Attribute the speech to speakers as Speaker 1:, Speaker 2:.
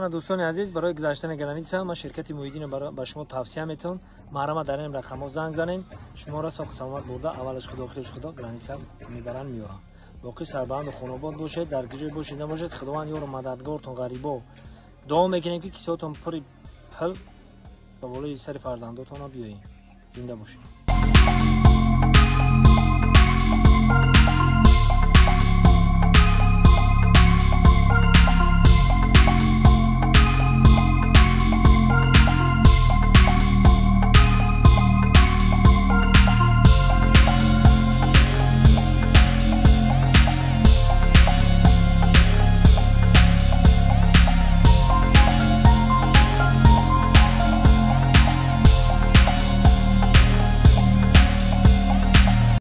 Speaker 1: Мана, дӯстони азиз, барои гузаштани граница ман ширкати Муҳиддинро ба шумо тавсия метавон. Маҳрама, дар ин рақамҳо занг занем, шуморо соҳу саломат бурда, аввалаш худо, охираш худо, граница мебаранд, меёранд. Боқӣ сарбаланду хонобод бошед, дар куҷое бошед набошед, Худованд ёру мададгортон. Ғарибо, дуо мекунем, ки кисотон пури пул ба болои сари фарзандотона биёед. Зинда бошед.